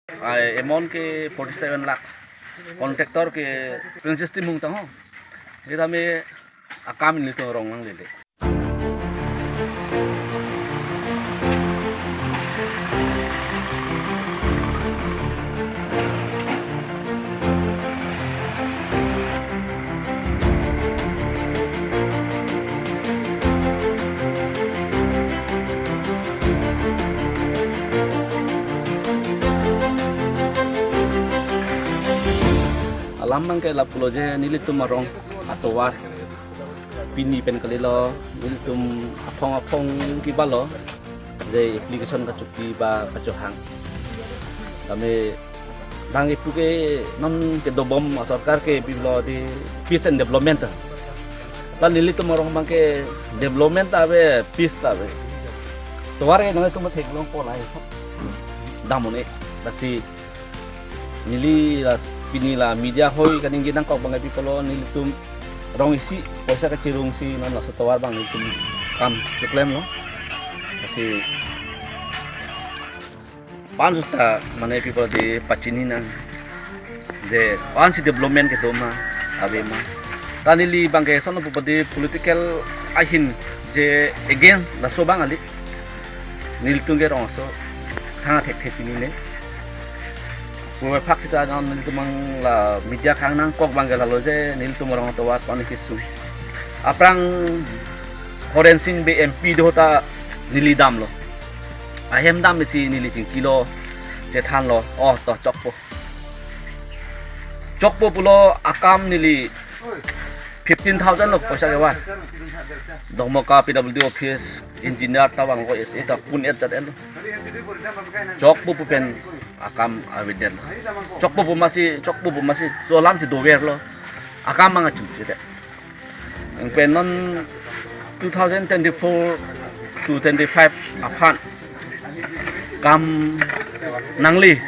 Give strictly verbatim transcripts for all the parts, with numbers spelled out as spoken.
Ai, amount ke forty seven lakh. Contractor ke Princess Timung tang ho. Kita me akam nelitum arong nanglele. Alam abang ke lapulo je nelitum arong atovar pini pen kalilo, nelitum aphong aphong kibalo je application kachopi ba kachohang. Kami bang ipu ke non kedobom asorkar ke bilo di peace and development. La nelitum arong abang ke development ta ave, peace ta ave. Tovar ke nelitum theklongpo, lahai dam un-e. Lasi neli la pini la media hoi kaningje nangkok abang ke pi pulo, nelitum rong isi poisa kachirung si non laso tovar abang nelitum kam cheklemlo. Lasi pan juta mane pi pulo di pachini nang je pan si development kedo ma ave ma. Ta neli abang ke sono pu di political ahin je against laso abang kali. Nelitum ke rong aso thang thekthe pini le. Puwe phak sita non nelitum abang la media khang nangkok abang ke lalo je nelitum arong atovar pon kisu. Aphrang Horen Sing Bey M P do ta neli damlo. Ahem dam isi neli chingkilo, chethanlo, oh to chokpo. Chokpo pulo akam neli fifteen thousand lo poisa kevan. Dongmoka P W D office, engineer ta vanglo, S A ta kun et jat et lo. Chokpo pu pen akam avedet. Chokpo pu masi, chokpo pu masi, so alam si doverlo. Akam abang achun chete. Pen non two thousand twenty-four to twenty-five aphan kam nangli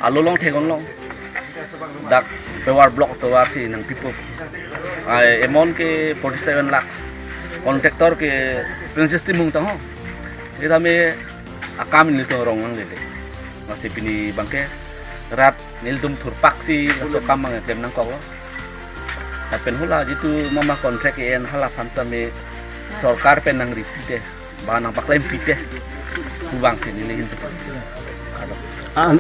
alolong theklong long. Dak Pawar block tovar si nangpipo. Ai, amount ke forty seven lakh. Contractor ke Princess Timung tang ho. Kita me akam nelitum arong nanglele. Lasi pini abang ke rat nelitum thurpak si laso kam abang klem nangkoklo. Lapen hula jitu mama contract en hala aphan ta me sorkar pen nangri pite, ba nangpaklem pite pu abang si neli hin tepat. Ah,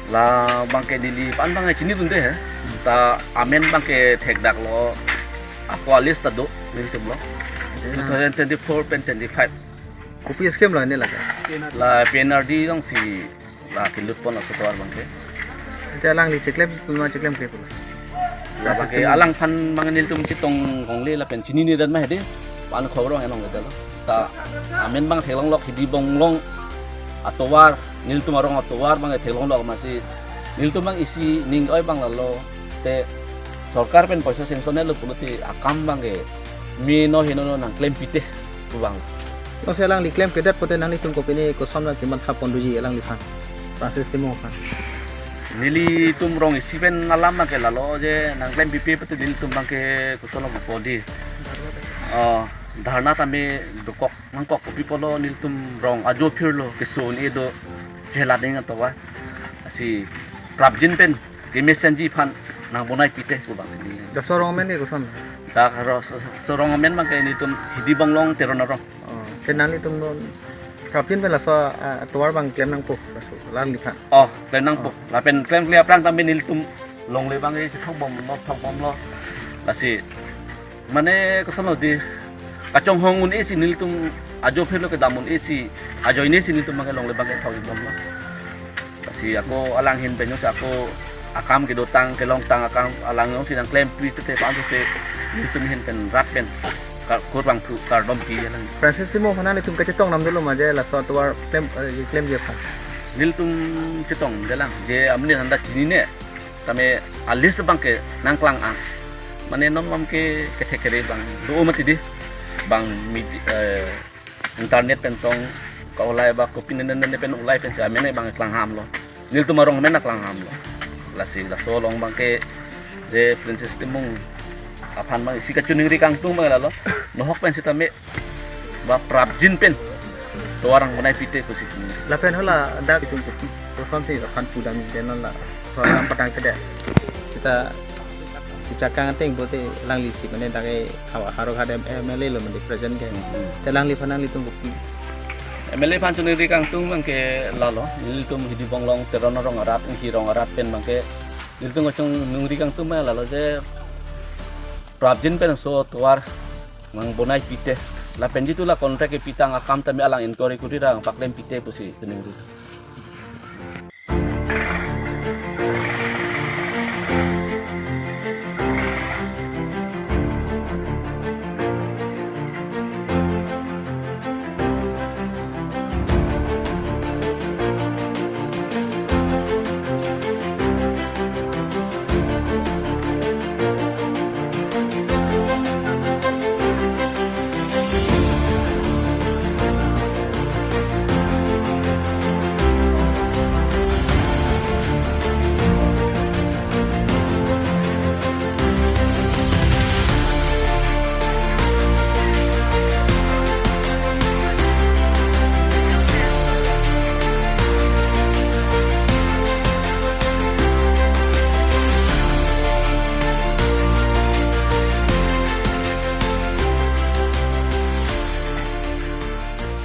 la abang ke neli pan abang ke chinidunde he. Ta amen abang ke thekdaklo. Ako a-list ta do nelitum lo. Two thousand twenty-four pen twenty-five. Kopi scheme lo ne lake? La P N R D along si la kelut pon laso tovar abang ke. Ante alangli cheklem, pima cheklem ke pun. La abang ke alangphan abang nelitum chetong kongle lapen chinine dan ma hedi. Pan khobor abang enong ke lo. Ta amen abang theklong lok, hidi bonglong atovar, nelitum arong atovar abang theklong lok masi nelitum abang isi ning oi abang lalo te sorkar pen poisa sanction lo pulote akam abang ke meno heno no nangklem pite pu abang. Jongsi alangli klemkledet pote nanglitum kopine koson abang kematha pon doji alangliphan, Princess Timung aphan? Nelitum rong isi pen alam abang ke lalo je nangklem pipe pote nelitum abang ke koson lo pon di. Oh, dharna ta me dokok nangkok kopi pulo nelitum rong ajo phirlo keso un-e do chelat ning atovar. Lasi prapjin pen kemesenji aphan nangbonai pite pu abang si neli. Laso arong amen ke koson? Dak ro-, so-, so-, so arong amen abang ke nelitum hidi bonglong Teron arong. Oh, ke nanglitum non prapjin pen laso, ah, tovar abang klem nangpo, laso alangliphan? Oh, klem nangpo. Oh. Lapen klemkle aphrang ta me nelitum longle abang ke chethok bomlo, thok bomlo. Lasi mane koson lo di, kachonghong un-e si nelitum ajo phirlo kedam un-e si, ajoine si nelitum abang ke longle abang ke thok bomlo. Lasi ako alang ahin pen jongsi ako akam kedotang kelongtang akam alang jongsi nangklem pi tete pan tete nelitum ahin pen rat pen kar-, kurvangthu kardom pi alang. Princess Timung aphan nanglitum kachetong nam dolo ma je laso tovar klem, eh, klemji aphan? Nelitum chetongde lang je amonit aphanta chinine. Tame a-list abang ke nangklang-an. Mane non abang ke kethek kere abang do mati di. Abang mid-, eh, internet pen tong ka-ulai ba kopine nene pen ulai pensi amen abang klangham lo. Nelitum arong amen klangham lo. Lasi laso along abang ke je Princess Timung aphan abang isi kachiningri kangtung abang lalo. Nohok pen sitame ba prapjin pen tovar nang bonai pite pusi. Lapen hala dak itum kopi, kosonsi aphan pudam den la, tovar padang kedet. Seta, si chakang ateng bote alangli si mane dak e ha-, Howraghat M-, M L A lo mane present ke. Hmm. Te alangliphan nanglitum kopi? M L A aphan chiningri kangtung abang ke lalo, nelitum Hidi Bonglong Teron arong arat, Hirong arat pen abang ke nelitum kachiningri kangtung abang lalo je prapjin pen so tovar nang bonai pite. Lapen jitu la contract kepitang akam tame alang inquiry kuri ra nangpaklem pite pusi chiningri.